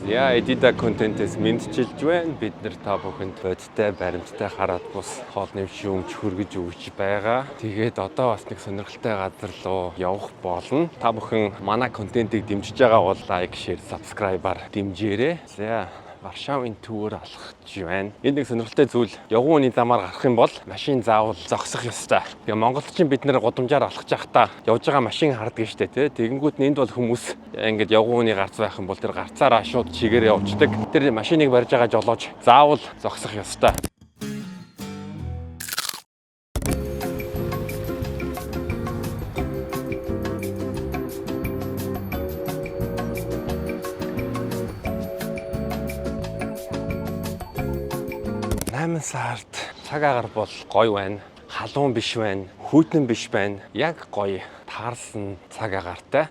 За, Edita контентээс мэндчилж байна. Бид нар та бүхэнд бодиттой, баримттай хараад бус хоолны шүүмж хүргэж өгч байгаа. Тэгээд одоо бас нэг сонирхолтой газар руу явах болно. Та бүхэн манай контентыг дэмжиж байгаа бол like, share, subscribe-аар дэмжээрэй. За, Варшавын төвөөр алхаж байна. Энд нэг сонирхолтой зүйл, явган үний замаар гарах юм бол машин заавал зогсох ёстой. Тэгээ Монголд чинь бид нэр гудамжаар алхаж байхдаа явж байгаа машин хардаг штэ, тий. Тэгэнгүүт нь энд бол хүмүүс ингээд явган үний гарц байх юм бол тэр гарцаараа шууд чигээрээ явждаг. Тэр машиныг барьж байгаа жолооч заавал зогсох ёстой. 8 сард цаг агаар бол гоё байна. Халуун биш байна, хүйтэн биш байна. Яг гоё таарсан цаг агаартай.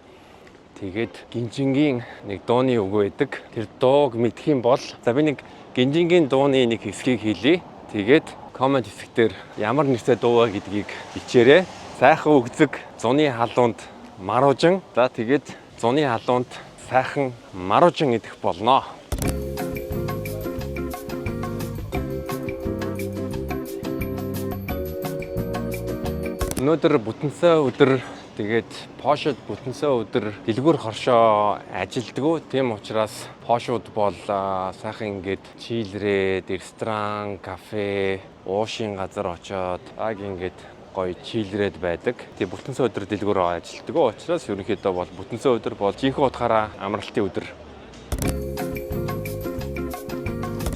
Тэгээд Гинжингийн нэг дууны үг байдаг. Тэр дууг мэдэх юм бол, за, би нэг Гинжингийн дууны нэг хэсгийг хэлье. Тэгээд comment хэсгээр ямар нэртэй дуу вэ гэдгийг бичээрэй. Сайхан үгзэг зуны халуунд маруужин. За, тэгээд зуны халуунд сайхан маруужин идэх болноо. Өнөөдөр бүтэнсэй өдөр, тэгээд Польшид бүтэнсэй өдөр дэлгүүр хоршоо ажилддаг. Тийм учраас Польшууд бол сайхан ингээд chill рээд ресторан, кафе, уушийн газар очоод аг ингээд гоё chill рээд байдаг. Тэгээ бүтэнсэй өдөр дэлгүүр ажилддаг. Учраас ерөнхийдөө бол бүтэнсэй өдөр бол жинхэнэ утгаараа амралтын өдөр.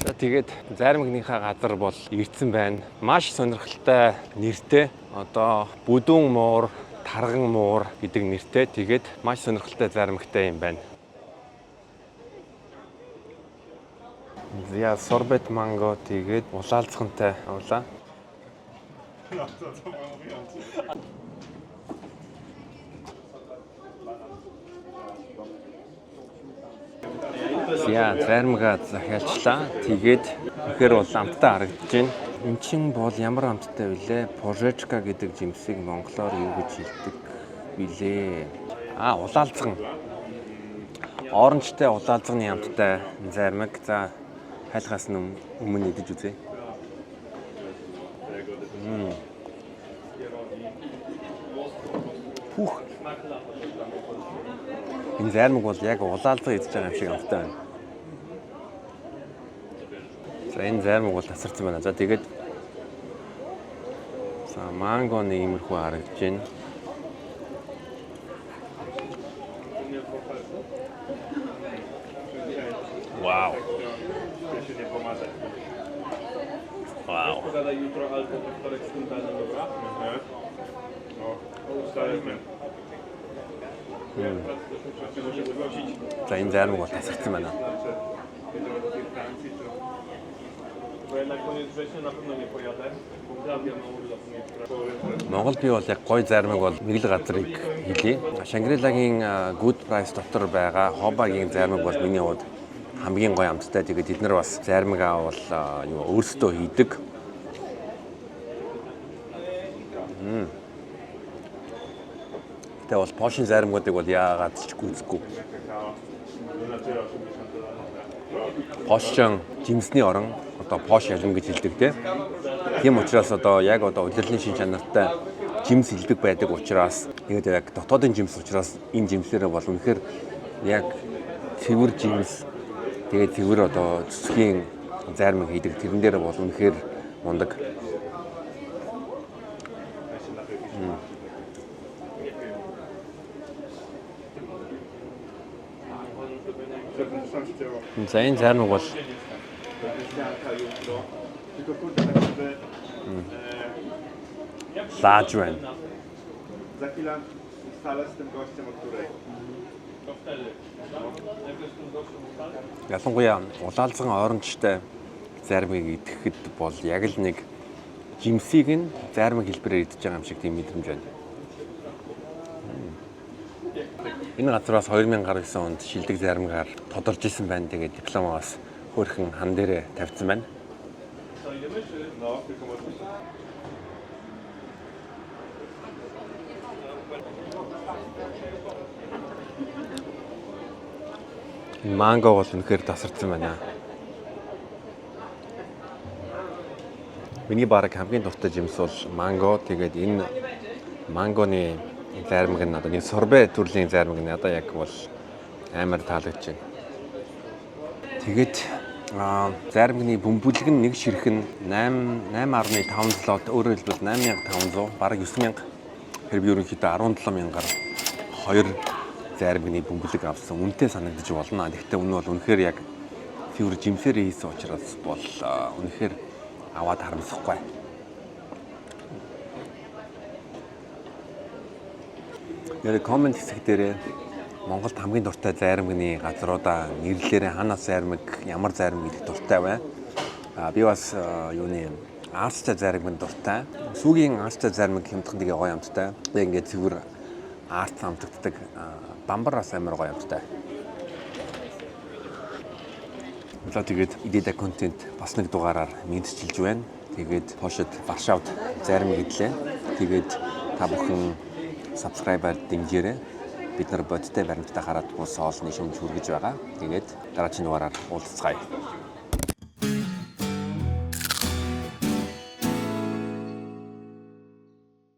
За, тэгээд зайрмагныхаа газар бол ирсэн байна. Маш сонирхолтой нэртэй. Одоо бүдүүн муур, тарган муур гэдэг нэртэй. Тэгээд маш сонирхолтой зайрмагтай юм байна. За, sorbet манго, тэгээд улаалцгантай авлаа. За, зайрмага захиалчлаа. Тэгээд үнэхээр бол амттай харагдаж байна. Эн чин бол ямар амттай вүлээ? Porzeczka гэдэг жимсийг монголоор юу гэж хэлдэг билээ? А, улаалцган. Orange тай улаалцганы амттай зайрмаг. За, хайлахаас нь өмнө идэж үзье. Пүх. Энэ зайрмаг бол яг улаалцган идэж байгаа юм шиг амттай байна. За, энэ зайрмаг бол тасарсан байна. За, тэгээд за манго нэг иймэрхүү харагдаж байна. Вау. Вау. Pogadaj jutro albo we wtorek z tym Danem, dobra? No, ustalimy. Może zgłosić За, энэ зайрмаг бол тасарсан байна. znaczy, jedziemy do tej Francji, czy... Bo ja na koniec września na pewno nie pojadę, bo Klaudia ma urlop nie w Монгол би бол яг гоё зайрмаг бол нэг л газрыг хэлье. Шангрилагийн Good Price дотор байгаа Хобагийн зайрмаг бол миний хувьд хамгийн гоё амттай. Тэгээд тэд нар бас зайрмагаа бол юу өөрсдөө хийдэг. Тэгээ бол Польшийн зайрмагуудыг бол яагаад ч гүйцэхгүй. Польшин жимсний орон, одоо Пош ялам гэж хэлдэг, тийм. Тийм учраас одоо яг одоо улирлын шин чанартай жимс илдэг байдаг учраас, тэгээд яг дотоодын жимс учраас энэ жимслээрээ бол үнэхээр яг цэвэр жимс, тэгээд цэвэр одоо цэцгийн зайрмаг хийдэг. Тэрэн дээр бол үнэхээр мундаг. За, энэ зайрмаг бол Jutro. Tylko kurde, tak żeby лааж байна. Za chwilę ustalę z tym gościem, o której. To wtedy. Najpierw z tym gościem ustalę. Ялангуяа улаалцган orange тай зайрмыг идэхэд бол яг л нэг жимсийг нь зайрмаг хэлбэрээр идэж байгаа юм шиг тийм мэдрэмж байна. Энэ газар бас 2019 онд шилдэг зайрмагаар тодорж исэн байна. Тэгээд дипломоо бас хөөрхөн хан дээрээ тавьсан байна. Co, idziemy czy? No, tylko może... Энэ манго бол үнэхээр тасарсан байна. Миний бараг хамгийн дуртай жимс бол манго. Тэгээд энэ мангоны зайрмаг нь одоо нэг сорбе төрлийн зайрмаг нь одоо яг бол амар таалагдж байна. Тэгээд зайрмагны бөмбөлөг нь нэг ширх нь 8 8.5 злот, өөрөөр хэлбэл 8500, бараг 9000. Тэр би ерөнхийдөө 17 мянгаар хоёр зайрмагны бөмбөлөг авсан. Үнэтэй санагдаж болно. Гэхдээ үнэ бол үнэхээр яг цэвэр жимсээр хийсэн учраас бол үнэхээр аваад харамсахгүй. Яг comment хэсэг дээрээ Монголд хамгийн дуртай зайрмагны газруудаа нэрлээрээ, хаанаас зайрмаг, ямар зайрмаг идэх дуртай вэ? А би бас юуны аарцтай зайрмаг дуртай. Сүүгийн аарцтай зайрмаг хямдхан, тэгээ гоё амттай. Яг ингээд цэвэр аарц амтагддаг. Бамбар бас амар гоё амттай. За, тэгээд Idea контент бас нэг дугаараар мэндчилж байна. Тэгээд Польшид, Варшавд зайрмаг идлээ. Тэгээд та бүхэн subscribe-аар дэмжээрэй. Бид нар бодиттой баримттай хараад бус хоолны шүүмж хүргэж байгаа. Тэгээд дараагийн дугаараар уулзцгаая.